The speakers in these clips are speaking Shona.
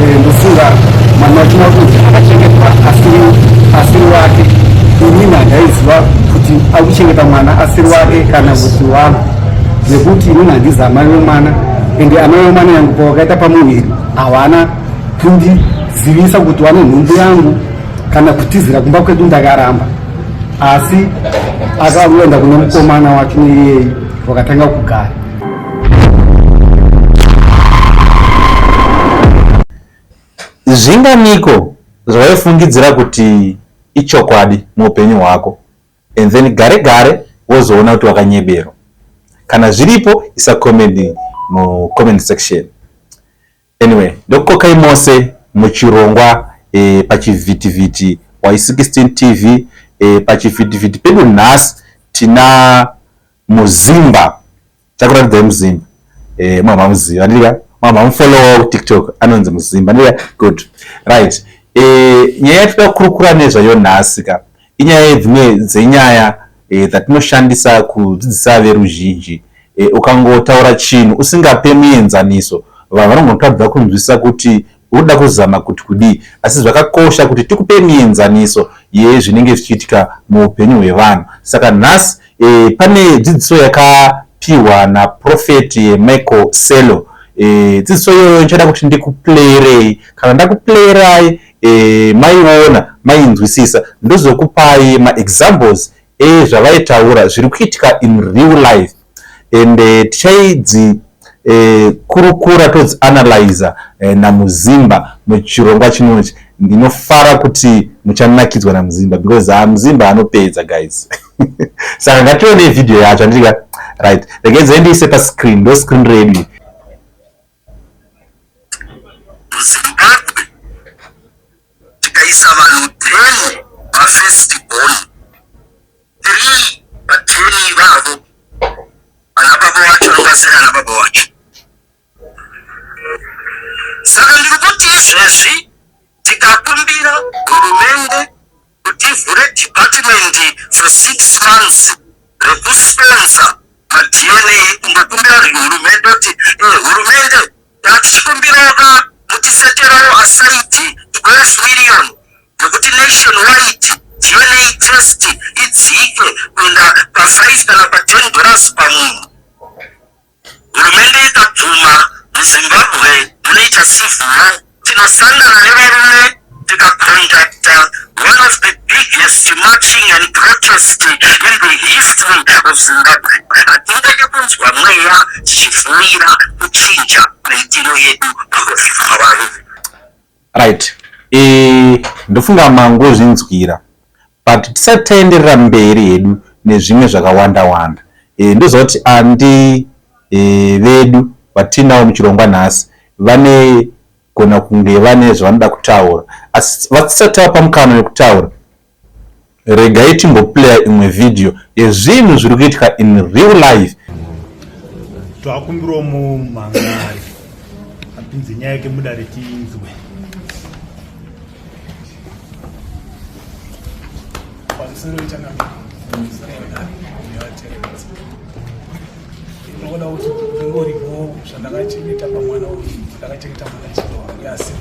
Ndofunga mwana wacho makunzi akachengetwa asiri wake. Inini handaiziva kuti akuchengeta mwana asiri wake kana kuti wangu, nekuti inini handizi amai wemwana, ende amai wemwana yangu pawakaita pamuviri hawana kundizivisa kuti wane nhumbu yangu kana kutizira kumba kwedu. Ndakaramba, asi akaenda kune mukomana wacho neiyeyi wakatanga kugara. Zvinganiko zvawaifungidzira kuti ichokwadi muupenyu hwako and then gare gare wozoona kuti wakanyeberwa? Kana zviripo, isa comment mucomment section. Anyway, ndokukokai mose muchirongwa pachivhitivhiti Y16 TV. Pachivhitivhiti pedu nhasi tina Muzimba. Chakuratidzai Muzimba. Mama muziva ndika mama mufollow kuTikTok anonzi Muzimba ndika. Good, right. Nyaya yatinoda kukurukura nezvayo nhasi ka inyaya yedzimwe dzenyaya dzatinoshandisa kudzidzisa veruzhinji. Ukangotaura chinhu usingape muenzaniso, vanhu vanongotadza kunzwisisa kuti urikuda kuzama kuti kudii, asi zvakakosha kuti tikupe mienzaniso yezvinenge zvichiitika muupenyu hwevanhu. Saka nhasi pane dzidziso yakapiwa naProphet Michael Selo. Dzidziso iyoyo ndichada kuti ndikuplayerei. Kana ndakuplayerai, maiona, mainzwisisa, ndozokupai maexamples ezvavaitaura zviri kuitika in real life, and tichaidzi kurukura todzianalyza naMuzimba muchirongwa chinochi. Ndinofara kuti muchanakidzwa naMuzimba because ha, Muzimba anopedza, guys. Saka ngationei vhidhiyo yacho, handitika? Right, regedzai ndiise pascreen. Ndo screen redu. MuZimbabwe tikaisa vanhu 10 vafirst born, 3 pa10 ivavo ana baba wacho anongasiri ana baba wacho. Saka ndiri kuti izvezvi tikakumbira hurumende kuti ivhure department for 6 months rekusponsor maDNA, kungokumbira hurumende kuti hurumende, tatichikumbirawo mutiseterawo aside 12 million yekuti nationwide DNA test idzike kuenda pa5 kana pa10 dollars pamunhu. Hurumende ikabvuma, muZimbabwe munoita civil war. Tinosangana nevarume tikaconducta one of the biggest marching and protest in the history of Zimbabwe. Hatingade kunzwa mweya tichivhuira kuchinja maitiro edu pakuvhima varume. Right, ndofunga mangozvinzwira, but tisati taenderera mberi hedu nezvimwe zvakawanda wanda, ndoziva kuti andi vedu vatinawo muchirongwa nhasi vanegona kunge vane zvavanoda kutaura, asi vatisati tavapa mukana wekutaura, regai timboplaya imwe vhidhiyo yezvinhu zviri kuitika in real life. Twakumbirawo mumhan'ari apinze nyaya yake mudare tinzwe. Pamusoro ichanganevatereredza, ndinoda kuti ndingoripo zvandakachengeta pamwana uyu. Ndakachengeta mwana chito wangu asiri.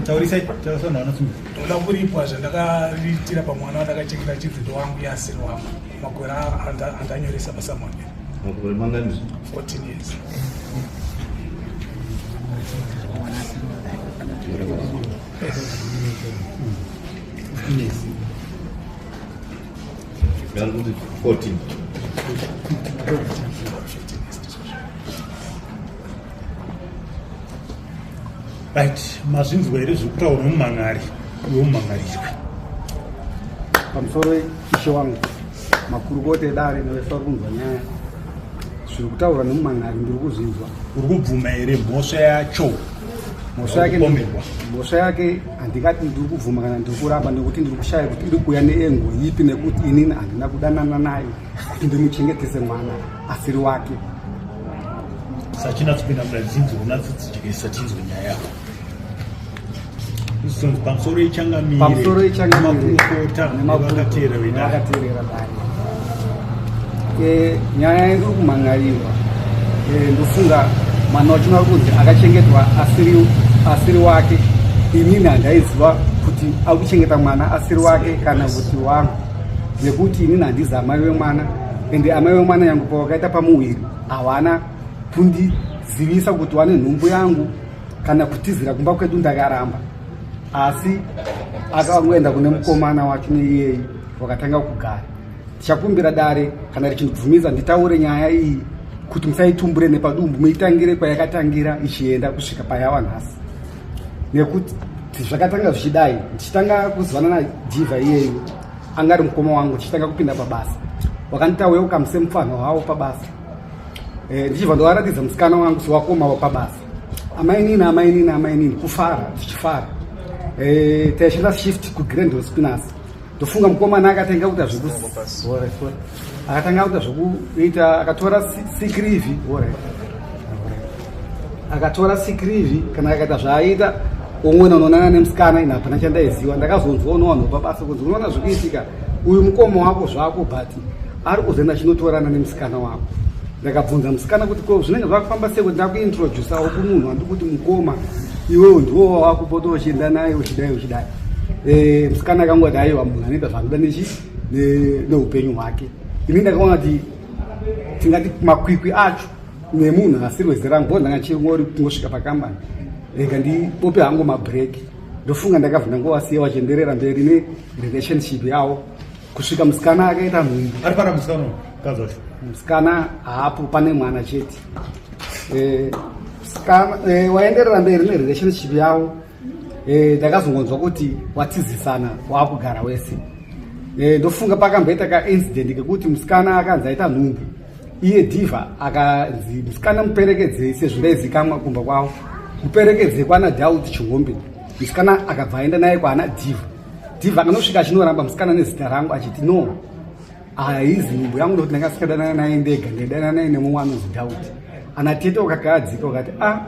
Taurisai, taurisa, vanhu vanosunga. Ndoda kuripwa zvandakariitira pamwana wandakachengeta chinzi ndowangu yeasiri wangu, makore andanyoresa pasamoni. Makore mangani? 14 years. Ngari kuti 14. Right, mazvinzwa here zviri kutaurwa nemumhan'ari wemumhan'arirwe? Pamusoro, ishe wangu, makurukota edare nevese vari kunzwa nyaya, zviri kutaurwa nemumhan'ari ndiri kuzvinzwa. Uri kubvuma here mhosva yacho? Mhosva yake Kupomerwa. Mhosva yake handingati ndiri kubvuma kana ndiri kuramba, nekuti ndiri kushaya kuti iri kuuya neengo ipi, nekuti inini handina kudanana naye kuti ndimuchengetese mwana asiri wake. Sachinatsopinda mudare tinzwe, unatsodzijekesa tinzwe nyaya yako. Izvonzi pamusoro ichangamire. Pamusoro ichangamire. Makurukota nevakateerera vedare. Nevakateerera dare. Nyaya iri kumhan'arirwa, ndofunga mwana wacho ari kunzi akachengetwa asiri asiri wake. Inini handaiziva kuti ari kuchengeta mwana asiri wake kana kuti wangu, nekuti inini handizi amai vemwana, ende amai vemwana yangu pawakaita pamuviri hawana kundizivisa kuti wane nhumbu yangu kana kutizira kumba kwedu. Ndakaramba, asi akangoenda kune mukomana wacho neiyeyi wakatanga kugara. Tichakumbira dare kana richindibvumidza nditaure nyaya iyi kuti musaitumbure nepadumbu, muitangire kwayakatangira ichienda kusvika payava nhasi, nekuti zvakatanga zvichidai. Ndichitanga kuzivana nadhivha iyeyu, anga ari mukoma wangu. Ndichitanga kupinda pabasa, wakandita welcome semufanho wavo pabasa. Ndichibva ndovaratidza musikana wangu sewakoma wapabasa. Amainini, amainini, amainini, kufara tichifara. Taishanda shift kuGrand Spinners. Ndofunga mukomana akatanga kuita zveku, akatanga kuita zvekuita, akatora sick leave, akatora sick leave kana akaita zvaaita umwe unoonana nemusikana. Ine hapana chandaiziva. Ndakazonzwa unowanhu pabasa kunzi, unoona zvikuitika, uyu mukoma wako zvako, but ari kuzoenda achinotorana nemusikana wako. Ndakabvunza musikana kuti ko zvinenge zvakufamba sei kuti ndakuintrodusawo kumunhu wandi kuti mukoma, iwewo ndiwo wakupota uchienda naye uchidai uchidai? Musikana akangoti aiwa, munhu anoita zvaanoda nechi neupenyu hwake. Ini ndakaona kuti tingati makwikwi acho nemunhu asiri wezera rangu, bo ndanga chingori kungosvika pakambani, rega ndipope hangu mabreak. Ndofunga ndakabva ndangowasiya wachienderera mberi nerelationship yavo kusvika musikana akaita nhumbu. Ari pana musikana mukadzi wacho? Musikana haapo, pane mwana chete. Musikana waenderera mberi nerelationship yavo. Ndakazongonzwa kuti watizisana, waakugara wese. Ndofunga pakamboita kaincident kekuti musikana akanzi aita nhumbu, iye dhivha akanzi musikana muperekedzei, sezvo ndaizikamwa kumba kwavo, muperekedzei kwana Daud Chihombe. Musikana akabva aenda naye kwaana dhivha. Dhivha akanosvika achinoramba musikana nezita rangu achiti no, haizi nhumbu yangu, nokuti ndanga sikadanana naye ndega, ndaidanana naye nemumwe anonzi Daudi. Ana tete ukakadzika ukati a ah,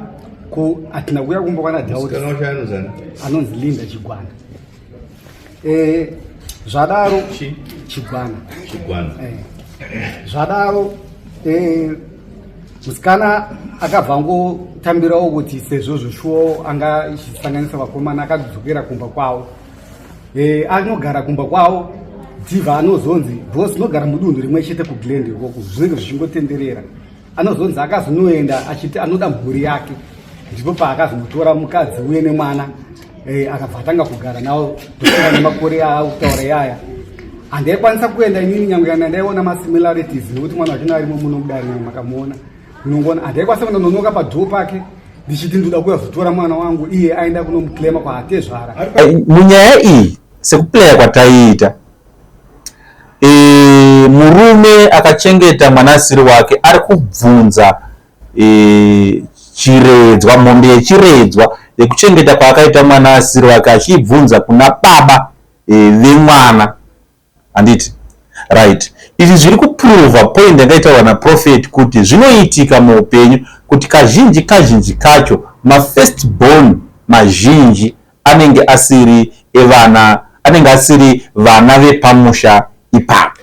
ko hatina kuuya kumba kwana Daudi. Musikana wacho anozani? Anonzi Linda Chigwana. Zvadaro Chigwana. Chigwana. Zvadaro musikana akabva angotambirawo kuti sezvo zvoshuwo anga ichisanganisa vakomana, akadzokera kumba kwavo. Anogara kumba kwavo. Dhivha anozonzi bos inogara mudunhu rimwe chete kuGlend ikoko, zvinenge zvichingotenderera. Anozonzi akazonoenda achiti anoda mhuri yake, ndipo paakazonotora mukadzi uye nemwana. Akabva atanga kugara navo kusvika nemakore aakutaura yaya. Handaikwanisa kuenda inini, nyange kana ndaiona masimilarities, nekuti mwana wachona arimo muno mudare makamuona munongoona. Handaikwanisa kuenda nonoka padhoo pake ndichiti ndoda kuyazotora mwana wangu, iye aenda kunomuclaima kwaatezvara. Munyaya iyi, sekuplaya kwataiita, murume akachengeta mwana asiri wake ari kubvunza chiredzwa, mombe yechiredzwa yekuchengeta kwaakaita mwana asiri wake, achiibvunza kuna baba vemwana, handiti? Right, izvi zviri kuprova point yangaitaurwa naprophet kuti zvinoitika muupenyu kuti kazhinji kazhinji kacho mafirst born mazhinji anenge asiri evana, anenge asiri vana vepamusha ipapo,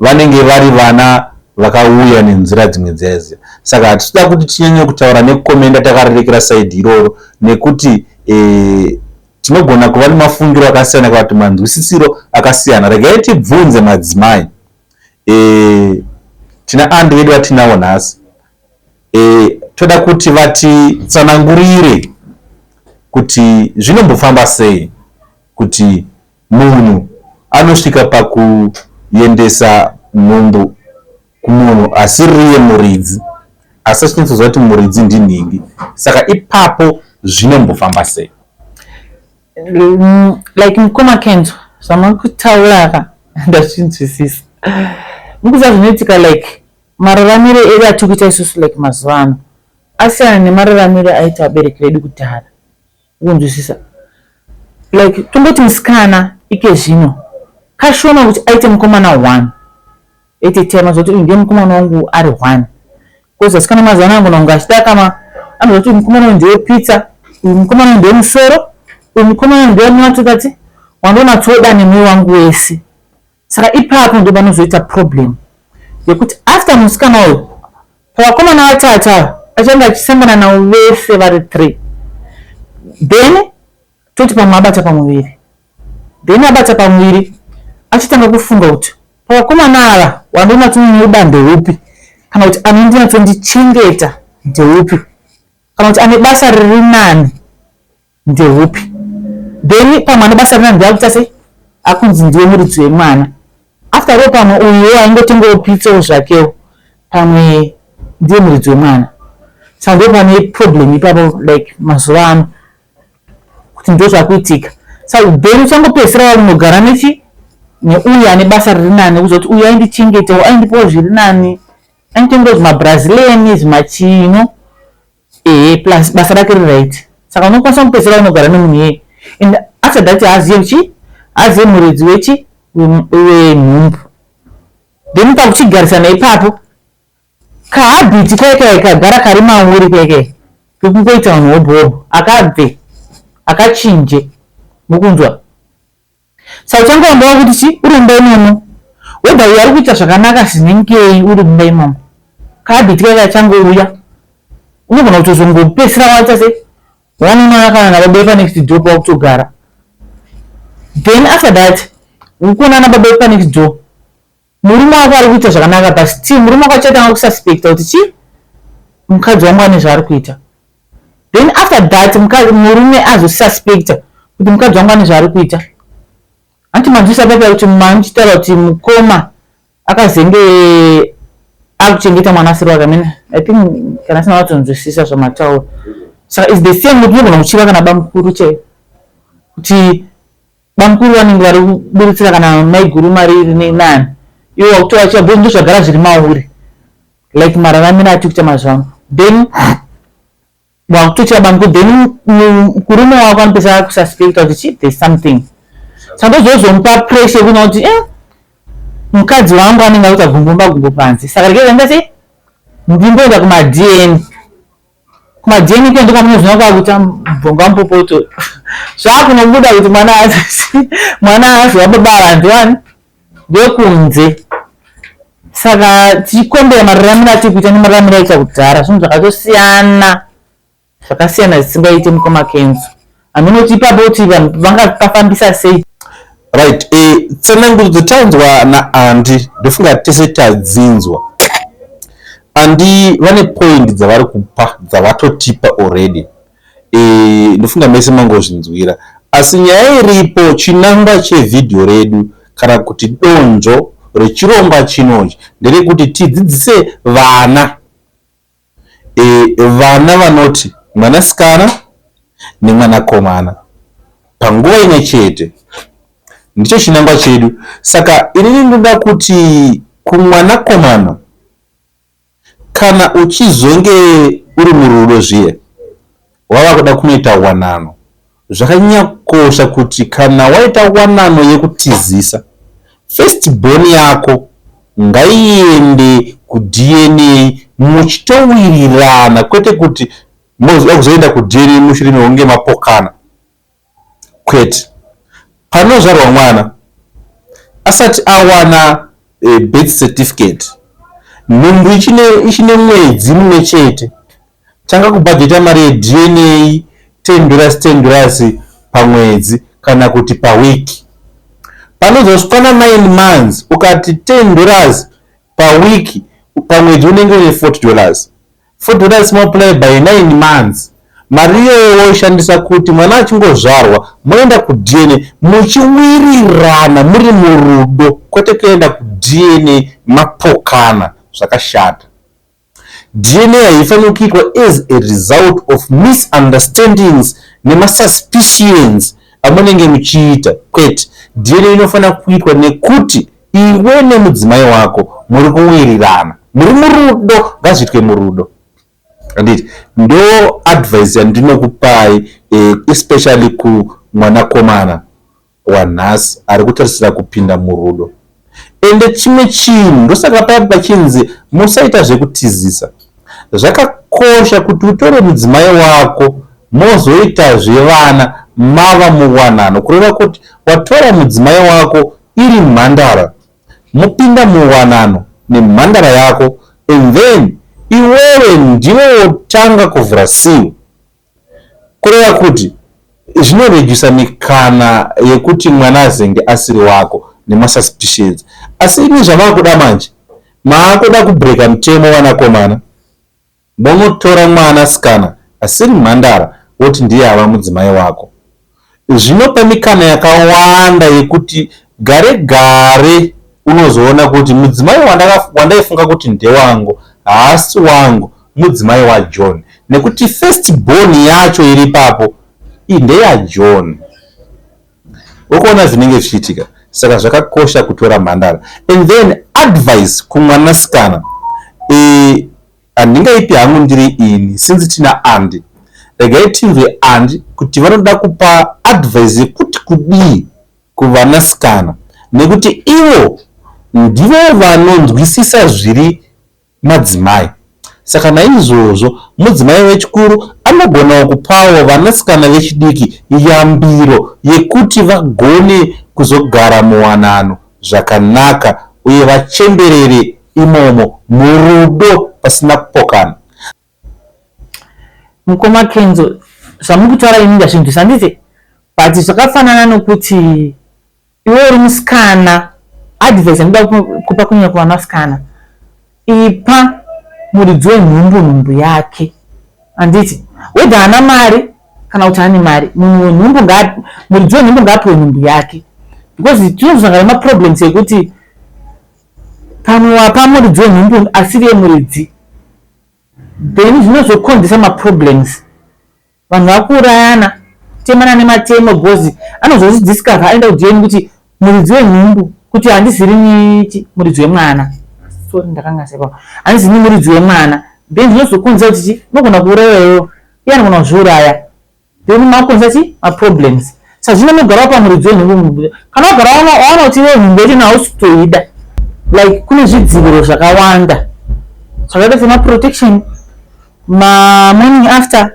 vanenge vari vana vakauya nenzira dzimwe dziya. Saka hatitoda kuti tinyanye kutaura nekukomenda takarerekera side iroro, nekuti tinogona kuva nemafungiro akasiyana kana kuti manzwisisiro akasiyana. Regai tibvunze madzimai. Tina andi vedu vatinawo nhasi. Toda kuti vatitsanangurire kuti zvinombofamba sei kuti munhu anosvika pakuendesa nhumbu kumunhu asiriye muridzi, asi achinyatsoziva kuti muridzi ndinhingi. Saka ipapo zvinombofamba sei? Like mukoma Kenzo, zvamakutaura ka ndazvinzwisisa. Mukuziva zvinoitika, like mararamiro edu atiri kuita isusu, like mazuva ano asiyana nemararamiro aita vabereki vedu kudhara, ukunzwisisa? Like tongoti musikana ike zvino kashoma kuti aite mukomana one at a time, azoti uyu ndiye mukomana wangu ari one, because asikana mazuva ano angona kunge achida kama anoziva kuti mukomana uyu ndiwe pizza, uyu mukomana uyu ndiwe musoro, uyu mukomana uyu ndiwe munatokati wandonatsoda nemwoyo wangu wese. Saka ipapo ndo panozoita problem yekuti after musikana uyu pavakomana vatatu ava. Achange achisangana navo vese vari 3. Then toti pamwe abata pamuviri. Then abata pamuviri achitanga kufunga kuti pavakomana ava wandonatsonoda ndeupi, kana kuti anondinatsondichengeta ndeupi, kana kuti ane basa riri nani ndeupi. Then pamwe ane basa riri nani ndiakuita sei, akunzi ndiwe muridzi wemwana. After all pamwe uyuwo aingotengawo pizzawo zvakewo, pamwe ndiye muridzi wemwana. Saka ndo pane problem ipapo, like mazuva ano kuti ndo zvakuitika. Saka then uchangopedzisira wakunogara nechi neuyu ane basa riri nani, kuzoti uyu aindichengetawo, aindipawo zviri nani, ainditengerawo zvimabrazilian zvimachino, ehe, plus basa rake riri right. Saka unokwanisa kupedzisira unogara nemunhu iyeye, and after that haaziye chi haaziye muridzi wechi wenhumbu. Then pakuchigarisana ipapo, kahabit kaikai kagara kari mauri kaikai kekungoita vanhu hobho akabve akachinje mukunzwa. Saka uchangoramba wakuti chi uri mumba imomo, whether uyo ari kuita zvakanaka zvinengei, uri mumba imomo, kahabit kaikai kachangouya, unogona kutozongopedzisira waita sei, wanoona kana nababa vepanext door pawakutogara. Then after that ukuona nababa vepanext door, murume wako ari kuita zvakanaka, but still murume wako achatanga kususpecta kuti chi mukadzi wangu ane zvaari kuita. Then after that murume azosuspecta kuti mukadzi wangu ane zvaari kuita. Hanti manzwisa papa kuti mamuchitaura kuti mukoma akazenge akuchengeta mwana asiri wake? Amene I think kana asina watonzwisisa zvamataura. Saka is the same kuti unogona kuchiva kana bamukuru chaivo, kuti bamukuru vanenge vari kuburitsira kana maiguru mari iri nani, iwo wakutovachiva, because ndo zvagara zviri mauri, like mararamiro atiri kuita mazuva ano. Then wakutochiva bamukuru, then murume wako anopesa akususpecta kuti chi there's something. Saka ndozozomupa pressure yekuona kuti mukadzi wangu anenge akuita gumbo gumbo panze, saka regedza ndita sei, ndimboenda kumaDN. KumaDN iko ndokwamunozoona kwakuita mubvonga mupopoto, zvakunobuda kuti mwana haasi wababa ava, ndiwani, ndekunze. Saka tichikombera mararamiro atiri kuita nemararamiro aita kudhara, zvinhu zvakatosiyana, zvakasiyana zvisingaite. Mukoma Kenzo, haminoti ipapo kuti vanhu vangapafambisa sei? Right, tsananguro dzatanzwa naAndi, ndofunga tese tadzinzwa. Andi vane point dzavari kupa, dzavatotipa already. Ndofunga mese mangozvinzwira, asi nyaya iripo, chinangwa chevhidhiyo redu kana kuti donzvo rechirongwa chinochi nderekuti tidzidzise vana, vana vanoti mwanasikana nemwanakomana panguva imwe chete. Ndicho chinangwa chedu. Saka inini ndinoda kuti kumwanakomana, kana uchizonge uri murudo zviye, wava kuda kunoita wanano, zvakanyanya kukosha kuti kana waita wanano yekutizisa, first born yako ngaiende kuDNA muchitowirirana, kwete kuti mozoda kuzoenda kuDNA mushure mekunge mapokana, kwete. Panozvarwa mwana asati awana birth certificate, nhumbu ichine mwedzi mumwe chete, tanga kubhajeta mari yeDNA, $10, $10 pamwedzi kana kuti pawiki. Panozosvika 9 months, ukati $10 pawiki, pamwedzi unenge une $40. $40 multiply by 9 months, mari iyoyo woishandisa kuti mwana achingozvarwa moenda kuDNA muchiwirirana, muri murudo, kwete kuenda kuDNA mapokana. Zvakashata. DNA haifaniri kuitwa as a result of misunderstandings nemasuspicions amunenge muchiita, kwete. DNA inofanira kuitwa nekuti iwe nemudzimai wako muri kuwirirana, muri murudo. Ngazviitwe murudo, handiti? Ndo advice yandinokupai, especially kumwanakomana wanhasi ari kutarisira kupinda murudo. Ende chimwe chinhu, ndosaka paya pachinzi musaita zvekutizisa. Zvakakosha kuti utore mudzimai wako mozoitazve vana mava muwanano, kureva kuti watora mudzimai wako iri mhandara, mopinda muwanano nemhandara yako, and then Iwewe ndiwe wotanga kuvhura seal. Kureva kuti zvinoredusa mikana yekuti mwana azenge asiri wako nemasuspicions. Asi imi zvamakuda manje, maakuda kubreaka mutemo vanakomana. Monotora mwana sikana asiri mhandara woti ndiye ava mudzimai wako. Zvinopa mikana yakawanda yekuti gare gare unozoona kuti mudzimai wandaifunga kuti ndewangu haasi wangu, mudzimai waJohn nekuti first born yacho iri ipapo ndeyaJohn. Ukuona zvinenge zvichiitika. Saka zvakakosha kutora mhandara. And then advice kumwanasikana handingaipi hangu ndiri ini since tina Andy. Regai tinzwe Andy kuti vanoda kupa advice yekuti kudii kuvanasikana nekuti ivo ndivo vanonzwisisa zviri madzimai. Saka naizvozvo mudzimai wechikuru anogonawo kupawo vanasikana vechidiki yambiro yekuti vagone kuzogara muwanano zvakanaka uye vachemberere imomo murudo pasina kupokana. Mukoma Kenzo zvamukutaura ini ndazvinzwisa handiti but zvakafanana nokuti iwe uri musikana advice yandinoda kupa kunyanya kuvanasikana ipa muridzi wenhumbu nhumbu yake handiti whether haana mari kana kuti ane mari munhu wenhumbu muridzi wenhumbu ngaapiwe nhumbu yake because tinozosangana nemaproblems ekuti pamwe wapa muridzi wenhumbu asiri yemuridzi then zvinozokonzesa maproblems Vanhu vakuurayana, kutemana nematemo because anozozvidiscover aenda kuDNA kuti muridzi wenhumbu kuti handisiri muridzi wemwana. Sorry ndakanganisa ipapo. Handisiri muridzi wemwana. Then zvinozokonzera kuti chi unogona kuuraya iwewe. Iye anogona kuzviuraya. Then makukonzera chi maproblems. Saka zvino unogara wapa muridzi wenhumbu. Kana wagara waona kuti iwewe nhumbu yacho hausi kutoida. Like kune zvidziviro zvakawanda. Zvakaita semaprotection Mamorning after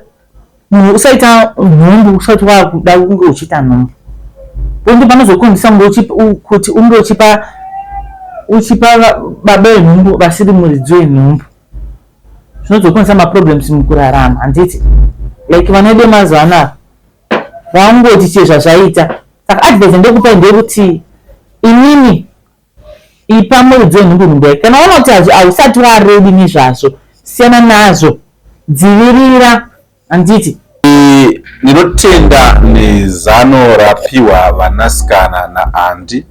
munhu usaita nhumbu usati wakuda kunge uchiita nhumbu bonde panozokonzesa kuti unge uchipa uchipa baba venhumbu vasiri muridzi wenhumbu zvinozokonzesa maproblems mukurarama handiti like vana vedu vemazuva anaya vangoti chii zvazvaita saka advice ndekupai ndeyekuti inini Ipa muridzi wenhumbu nhumbu yake. Kana waona kuti hausati waredi nezvazvo, siyana nazvo. Dzivirira, handiti? Ndinotenda nezano rapiwa vanasikana naAndy.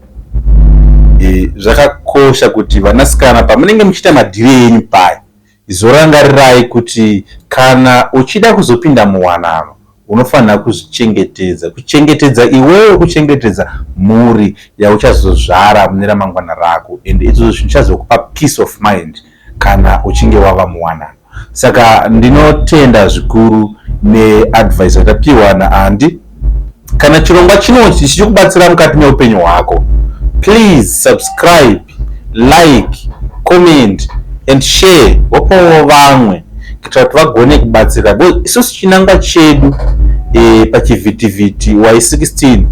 Zvakakosha kuti vanasikana pamunenge muchiita madhiri enyu paya, Zorangarirai kuti kana uchida kuzopinda muwanano unofanira kuzvichengetedza, kuchengetedza iwewe, kuchengetedza mhuri yauchazozvara mune ramangwana rako and izvozvo zvichazokupa peace of mind kana uchinge wava muwanano. Saka ndinotenda zvikuru neadvice yatapiwa naAndy. Kana chirongwa chino chichikubatsira mukati meupenyu hwako, please subscribe, like, comment and share wopawo vamwe kuitira kuti vagone kubatsirika because isusu chinangwa chedu e, pachivhitivhiti Y16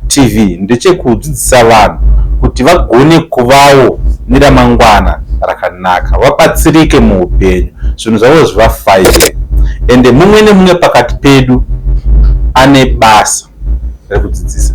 TV ndechekudzidzisa vanhu kuti vagone kuvawo neramangwana rakanaka vabatsirike muupenyu zvinhu zvavo zvivafaire ende mumwe nemumwe pakati pedu ane basa rekudzidzisa.